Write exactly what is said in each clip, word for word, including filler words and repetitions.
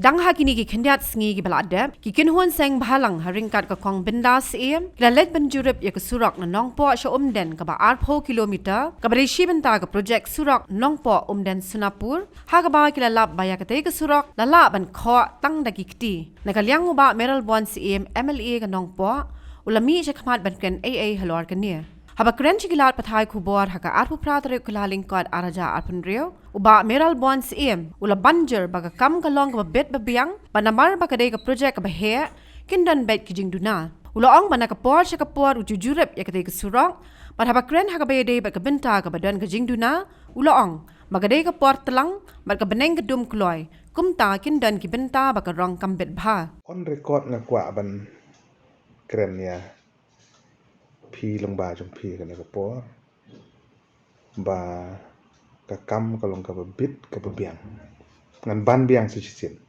Dang ha kine ki khyndiat sngi kiba la dep, ki kynhun seng bhalang ha ryngkat ka Kong Binda Syiem ki la leit ban jurip ïa ka surok na Nongpoh sha Umden kaba arphew kilometer, kaba dei shi bynta ka projek surok Nongpoh Umden Sonapur, ha kaba ki la lap ba ïa katei ka surok la lah ban khoh tang da ki kti. Na ka liang u Bah Mayralborn Syiem, M L A ka Nongpoh, u la mih sha khmat ban kren ei ei halor kane. Haba kren sha ki lad pathai khubor ha ka arphew phra tarik Kyllalyngkot ar hajar arphew hynriew, u Bah Mayralborn Syiem u la banjur ba ka kam ka long kaba bit ba biang, ba namar ba ka dei ka projek kaba heh, kin don beit ki jingduna. U la ong ba na ka por sha ka por u ju jurip ïa katei ka surok, bad haba kren ha kaba ïadei bad ka bynta kaba don ka jingduna, u la ong ba ka dei ka por tlang bad ka bneng ka dum kloi, kumta kin don ki bynta ba ka rong kam bit bha. On record nga kwah ban kren ïa phi lyngba jong phi kane ka por, ba ka kam ka long kaba bit kaba biang. Ngan ban biang sa shisien.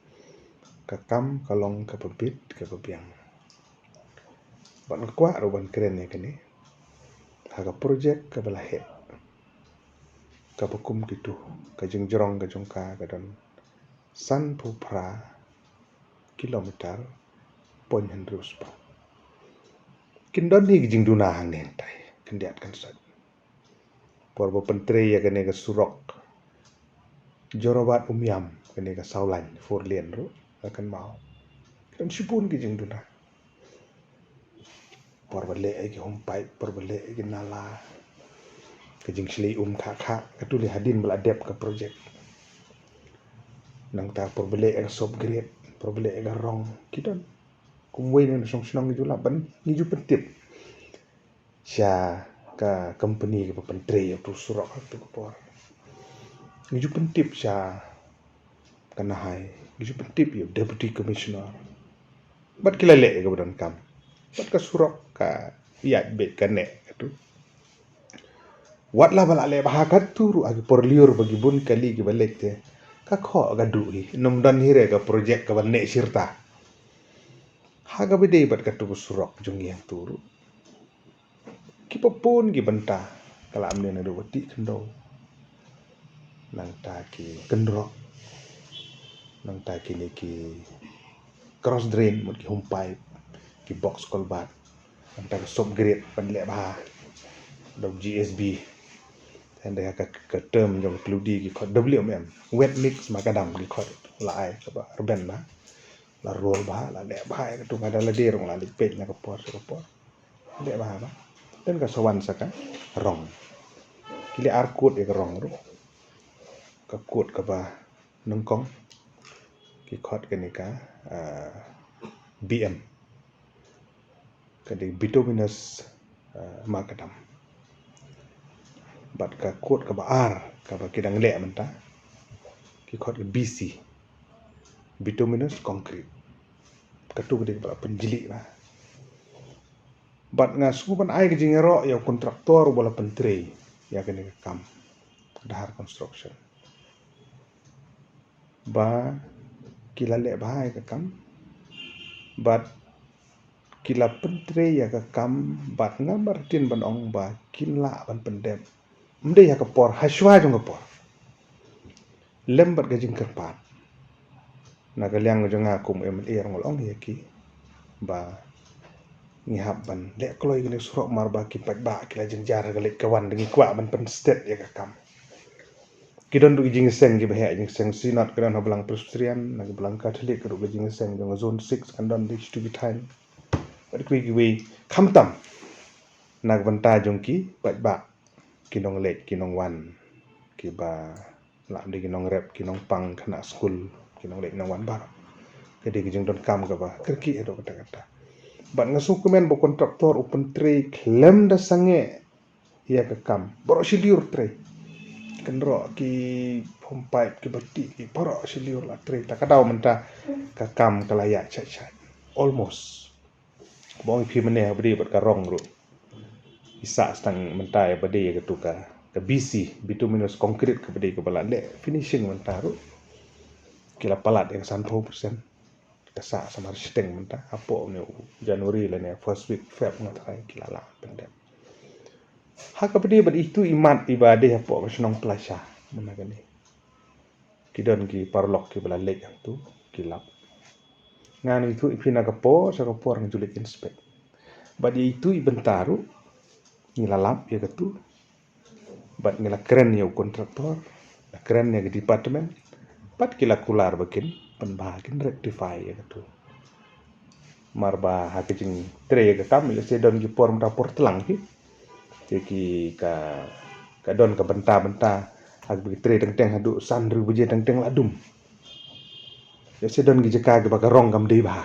Ka kam ka long kaba bit kaba biang. Bad nga kwah ruh ban kren ïa kane ha ka projek kaba la heh, kaba kum kito, ka jingjrong ka jong ka ka don sanphew phra kilometer point hynriew spah. Kin don hi ki jingduna hangne hangtai, khyndiat khynsoit. Por ba pyntrei ïa kane ka surok Jorabat Umiam, kane ka saw lane four lane ruh, nga kynmaw, kin don shibun ki jingduna. Por ba leh ïa ki home pipe, por ba leh ïa ki nala, ka jingshlei um kha kha, katu lei hadien ba la dep ka projek. Nangta por ba leh ïa ka soap grate, por ba leh ïa ka rong, ki don. Kumwei na shong shnong ngi ju lap ban, ngi ju pyntip sha ka company kaba pyntrei ïa utu u surok ha katu ka por. Ngi ju pyntip sha ka NHAI, ngi ju pyntip ïa u Deputy Commissioner. Bad ki la leh ïa kaba donkam. Bad ka surok ka ïaid beit ka neh katu. Wat la ba la leh bha katu ruh ha ki por lyiur ba ki bun kali kiba leit te, ka khoh ka duh hi. Ym don hi re ka projek kaba neh shirta. Ha kaba dei bad katu ka surok jong ngi hangtu ruh, kiba bun ki bynta, ka la ym dei naduh ka tih khyndew, nangta ki kynroh, nangta kine ki cross drain, mut ki home pipe, ki box culvert, nangta ka soap grate ban leh bha da u G S B. Te hynrei ha ka, ka term jong ka PWD ki khot W M M, wet mix macadam ki khot, la ai kaba rben bha, la roll bha, la leh bha ïa katu. Nga da lade ruh nga la leit peit na ka por sha ka por. Leh bha bha. Don ka sa wan sa ka rong. Ki leh ar kut ïa ka rong ruh. Ka kut kaba nyngkong ki khot kane ka, ah, B M, ka dei bituminous, ah, macadam. Bad ka kut kaba ar kaba ki dang leh mynta, ki khot ka B C, bituminous concrete. Katu ka dei kaba la pynjlih bha. Bad nga sngew ban ai ka jingïaroh ïa u kontraktor uba la pyntrei ïa kane ka kam, Dhar Construction, ba ki la leh bha ïa ka kam, bad ki la pyntrei ïa ka kam, bad nga martin ban ong ba kin lah ban pyndep. Ym dei ha ka por, ha shuwa jong ka por. Lem bad ka jingkyrpad. Na ka liang jong nga kum M L A nga ong ïa ki ba ngi hap ban leh kloi kane ka surok namar ba ki paidbah ki la jynjar ha ka leit ka wan, da ngi kwah ban pynstet ïa ka kam. Ki don ruh ki jingïaseng kiba heh, jingïaseng Synod, ki don ha balang Presbyterian, na ki balang Katholik ruh ki jingïaseng jong ka Zone six kan don dei shitu ki thaiñ. Bad kiwei kiwei, khamtam na ka bynta jong ki paidbah, ki nongleit ki nongwan, kiba lah dei ki nongrep, ki nongpang khynnah skul, ki nongleit nongwan baroh. Ka dei ka jingdonkam kaba kyrkieh haduh katta katta. Bad nga sngewkmen ba u kontraktor u pyntrei khlem da sangeh ïa ka kam. Baroh shi lyiur trei. Kynroh, ki pump pipe, ki bati, ki baroh shi lyiur la trei. Ta ka daw mynta ka kam ka la ïaid shait shait. Almost. Ba ong ïa phi mynne ha ba dei bad ka rong ruh, i sah stang mynta ïa ba dei ïa katu ka, ka B C, bituminous concrete, ka ba dei kaba la leh finishing mynta ruh. Ki la palat ïa ka sanphew percent. Ka sah samar shiteng mynta, hapoh une u January lane first week Feb nga tharai ki la lah pyndep. Ha ka ba dei bad itu i mat iba dei hapoh ka shnong Plasha mynta kane. Ki don ki paralok kiba la leit hangtu. Ki lap. Nga ngi tu i phi na ka por, sa ka por ngi ju leit inspect. Bad ïa itu i bynta ruh, ngi la lap ïa katu. Bad ngi la kren ïa u kontraktor, la kren ïa ka department. Bad ki la kular ba kin pynbha, kin rectify ïa katu. Mar ba ha ka jingtrei ïa ka kam, lehse don ki por mynta por tlang ki. Te ki ka, ka don ka bynta bynta, ha ka trei teng teng haduh san hynriew baje teng teng la dum. Lehse don ki jaka kiba ka rong kam dei bha.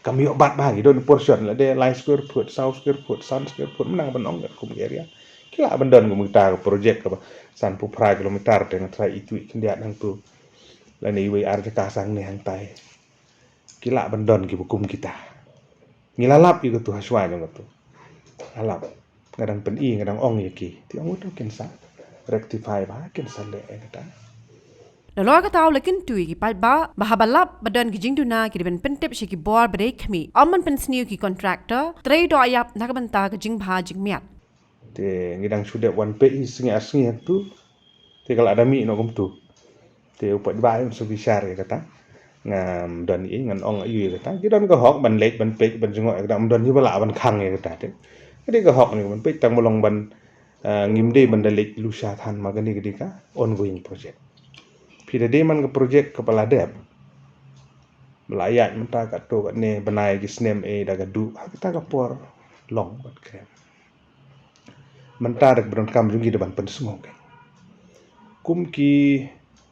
Kam ïoh bat bha, ki don portion, la dei lai square foot, saw square foot, san square foot, mynta ban ong kat kum area. Ki lah ban don kum kita ka project kaba sanphew phra kilometer te nga trai itu i khyndiat hangtu. Lane iwei ar jaka sang ne hangtai. Ki lah ban don kiba kum kita. Ngi la lap ïa katu ha shuwa jong katu. La lap. Nga dang pyni, nga dang ong ïa ki. Te ong uto kin sa rectify bha, kin sa leh ïa kata. Nalor kata u la kyntu ïa ki paidbah ba haba lap ba don ki jingduna ki dei ban pyntip sha ki bor ba dei khmih. Ym ban pynsniew ki contractor, trei doh ïap na ka bynta ka jingbha jingmiat. Te ngi dang shu dep wan peit hi sngi ar sngi hangtu. Te ka la da mih noh kumtu. Te u paidbah un sa bishar ïa kata. Ngam don ei ngan ong aïu ïa kata. Ki don ka hok ban leit ban peit ban jngoh ïa kata, ym don hi ba lah ban khang ïa kata te. Ka dei ka hok ne ban peit, tang ba long ban, ah, ngim dei ban da leit lusha than, ma kane ka dei ka ongoing project. Phi da dei man ka project kaba la dep, ba la ïaid mynta katto katne, bnai ki snem ei da ka duh, ha kata ka por long ban kren. Mynta da kaba donkam jong ngi da ban pynsngew kein. Kum ki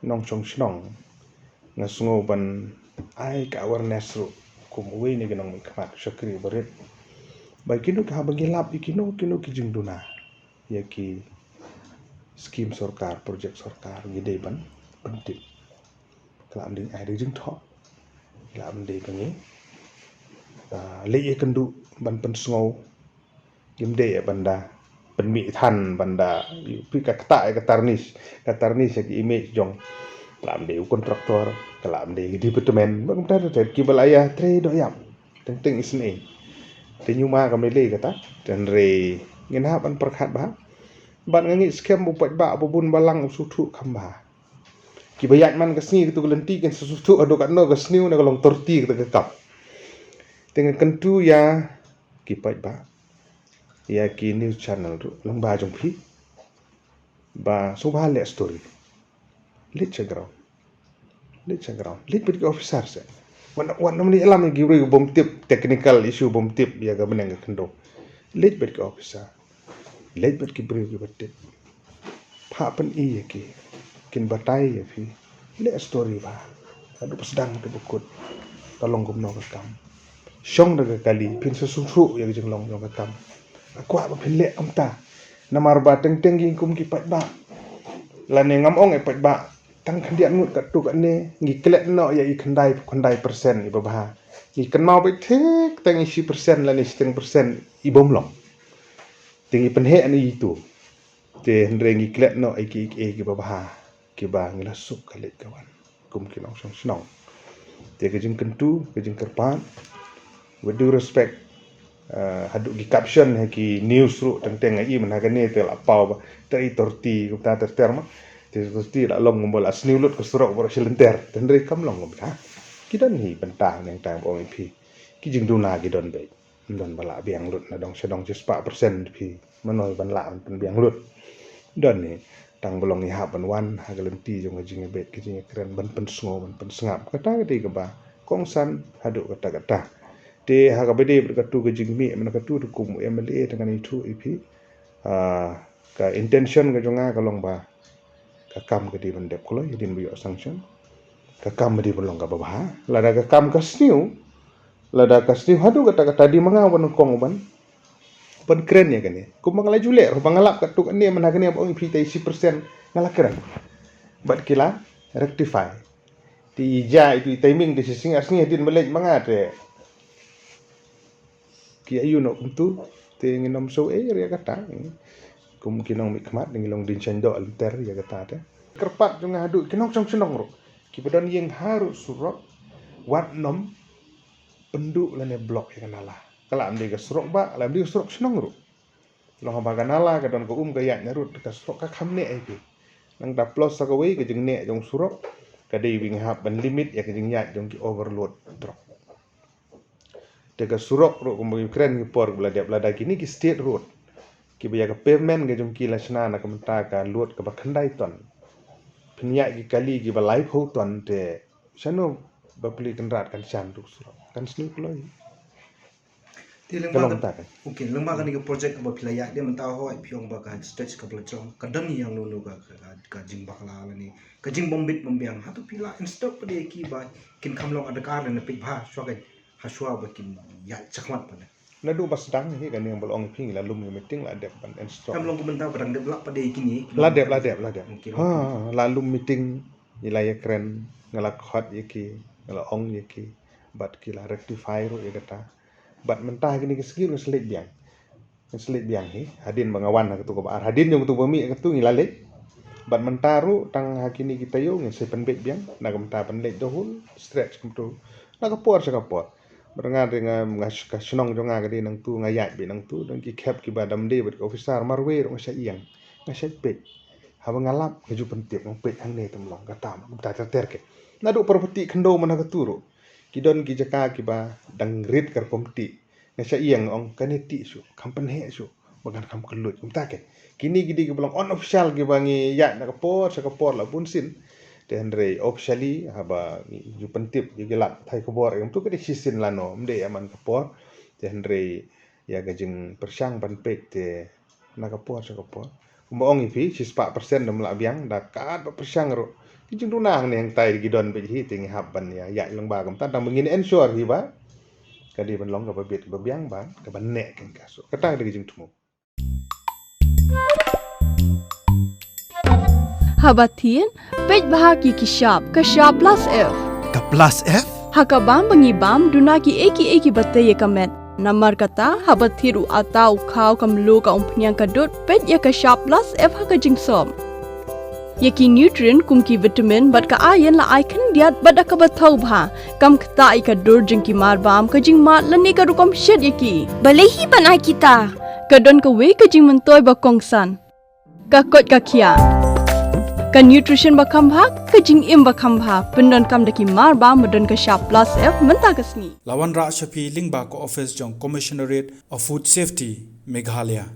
nongshong shnong, nga sngew ban ai ka awareness ruh kum uwei na ki nongmihkhmat shakri barit, ba kino ki, haba ngi lap ïa kino kino ki jingduna ïa ki skim sorkar, project sorkar, ngi dei ban pyntip. Ka lah ban dei ai da jingthoh, ka lah ban dei ka ngi, ah, leit ïakynduh ban pynsngew. Ngim dei ban da pynmih than ban da, phi, ka ktah ïa ka tarnish, ka tarnish ïa ka image jong, ka lah ban dei u kontraktor, ka lah ban dei ka department, ba kumta te kiba la ïatrei doh ïap teng teng isynei. Te ñiuma kam lei lei kata. Te hynrei ngin hap ban pyrkhat bha. Bad nga ngeit skhem u paidbah ba bun balang u sngewthuh kham bha. Kiba ïaid man ka sngi katu ka lynti kin sa sngewthuh haduh katno ka sniew na ka long thirty kata ka kam. Te nga kyntu ïa ki paidbah, ïa ki news channel ruh, lyngba jong phi, ba sngewbha leh story. Leit sha ground. Leit sha ground. Leit bad ki officer se. Wat, wat nym leit ïalam ïa ki briew bym tip technical issue, bym tip ïa ka bneng ka khyndew. Leit bad ki officer. Leit bad ki briew kiba tip. Phah pyni ïa ki. Kin batai ïa phi. Leh story bha. Haduh ba sdang haduh ba kut. Ka long kumno ka kam. Shong da ka kali, phin sa sngewthuh ïa ka jinglong jong ka kam. Nga kwah ba phin leh kumta. Namar ba teng teng ki kum ki paidbah, lane ngam ong ïa paidbah, tang khyndiat ngut katto katne, ngi klet noh ïa i khyndai, khyndai percent iba bha. Ngi kynmaw beit thik tang i shi percent lane shiteng percent ibym long. Te ngi pynheh na itu. Te hynrei ngi klet noh ïa ki, ïa ki, ïa kiba bha, kiba ngi la suk ka leit ka wan kum ki nongshong shnong. Te ka jingkyntu, ka jingkyrpad, with due respect, eh, haduh ki caption ha ki news ruh teng teng, i mynta kane te la paw ba, te i thirty, kumta ter ter ma. Te thirty la long kumba la sniew lut ka surok baroh shi lynter. Te hynrei kam long kumta. Ki don hi bynta nangta ba ong ïa phi. Ki jingduna ki don beit. Ym don ba lah biang lut na dong sha dong shispah percent phi. Mano ban lah ban pynbiang lut. Don hi, tang ba long ngi hap ban wan ha ka lynti jong ka jingïabit ka jingïakren, ban pynsngew, ban pynsngap. Kata ka dei kaba kongsan haduh katta katta. Te ha kaba dei bad katu ka jingmih mynta katu, te kum u M L A te ngan ïathuh ïa phi. Ah, ka intention ka jong nga ka long ba ka kam ka dei ban dep kloi hadien ba ïoh sanction. Ka kam ka dei ban long kaba bha. Lada ka kam ka sniew, lada ka sniew haduh katta katta, dei ma nga uba nyngkong uban, uban kren ïa kane. Kumba nga la ju leh ruh, ba nga lap katto katne mynta kane ba ong ïa phi te i shi percent, nga la kren. Bad ki la rectify. Te i jia itu i timing te shi sngi ar sngi hadien ba leit ma nga te ki ïa ïoh noh kumtu, te ngin ym shu ei ïa kata. Kum ki nongmihkhmat, ngi long dien shaiñ doh lynter ïa kata te. Kyrpad jong nga haduh ki nongshong shnong ruh, kiba don ïing ha ruh surok, wat nym pynduh lane block ïa ka nala. Ka lah ym dei ka surok bah, ka lah ym dei ka surok shnong ruh. Long haba ka nala ka don ka um ka ïaid na rud, ka surok ka kham neh ïa phi. Nangta plus sa kawei ka jingneh jong surok, ka dei ba ngi hap ban limit ïa ka jingïaid jong ki overload truck. Te ka surok ruh kumba ngi kren ki por ba la dep, lada kine ki state road kiba ïa ka pavement ka jong ki la shna na ka mynta ka load kaba khyndai ton, phin ïaid ki kali kiba laiphew ton, te shano ba pli Kynrad kan shan ruh surok, kan sniew kloi. Te lyngba ka long ka, ta ka, okay, lyngba kane ka project kaba phi la ïaid mynta, hooid, phi ong ba ka stretch kaba la jrong ka don ïa kano kano ka, ka, ka, ka jingbakla lane ka jingbym bit bym biang. Hato phi la instruct pat ïa ki ba kin kham long adkar lane peit bha shuwa ka, ha shuwa ba kin ïaid shakhmat pat ne? Naduh ba sdang hi kane, ba la ong ïa phi, ngi la lum ïa meeting, la dep ban instruct. Kam long kumta ba dang dep lap pat ïa kine? La dep, la dep, la dep. Okay, ha, okay. La lum meeting, ngi la ïakren, nga la khot ïa ki, nga la ong ïa ki, bad ki la rectify ruh ïa kata. Bad mynta ha kine ki sngi ruh ngi sa leit biang. Ngi sa leit biang hi, hadien ba nga wan ha katu kaba ar, hadien jong katu ba mih ha katu ngi la leit. Bad mynta ruh tang ha kine ki taïew ngin sa pynbeit biang, na ka mynta ban leit the whole stretch kumtu, na ka por sha ka por. Bad nga dei nga, nga sh-, ka shnong jong nga ka dei nangtu, nga ïaid beit nangtu, don ki khep kiba dam dei bad ki officer, marwei ruh nga shah ïeng, nga shah peit. Haba nga lap nga ju pyntip, nga peit hangne te ym long, kata ma kumta ter ter ke. Naduh Parvati Khyndew man ha katu ruh ki don ki jaka kiba dang rit ka rukom tih. Nga shah ïeng, ong kane tih shuh, kham pynheh shuh, ba ngan kham kylluid, kumta ke. Kine ki dei kiba long unofficial kiba ngi ïaid na ka por sha ka por la bun sien. Te hynrei officially haba ngi ju pyntip, ju ki lap thait khubor, em, tu ka dei shisien lano, ym dei ïa man ka por. Te hynrei ïa ka jingpyrshang ban peit te na ka por sha ka por. Kumba ong ïa phi, shispah percent da ym lah biang, da katba pyrshang ruh ki jingduna hangne hangtai ki don beit hi, te ngi hap ban ïa, ïaid lyngba kumta, tang ba ngin ensure hi ba ka dei ban long kaba bit kaba biang bad kaba neh kein ka. So kata ka dei ka jingthmu. Haba thied, peit bha ïa ki shap, ka shap plus F. Ka plus F? Ha ka bam ba ngi bam, duna kiei kiei kiba tei ïa ka met. Namar kata, haba thied u atta, u khaw, ka mluh, ka umphniang, ka dud, peit ïa ka shap plus F ha ka jingsop. Ïa ki nutrient kum ki vitamin bad ka iron la ai khyndiat bad da kaba thaw bha. Kam ktah ïa ka dur jong ki marbam, ka jingmad lane ka rukom shet ïa ki. Balei hi ban ai kita? Ka don kawei ka jingmyntoi ba kongsan. Ka koit ka khiah. Ka nutrition ba kham bha, ka jingim ba kham bha, pyndonkam da ki marbam ba don ka shap plus F mynta ka sngi. La wanrah sha phi lyngba ka office jong Commissionerate of Food Safety, Meghalaya.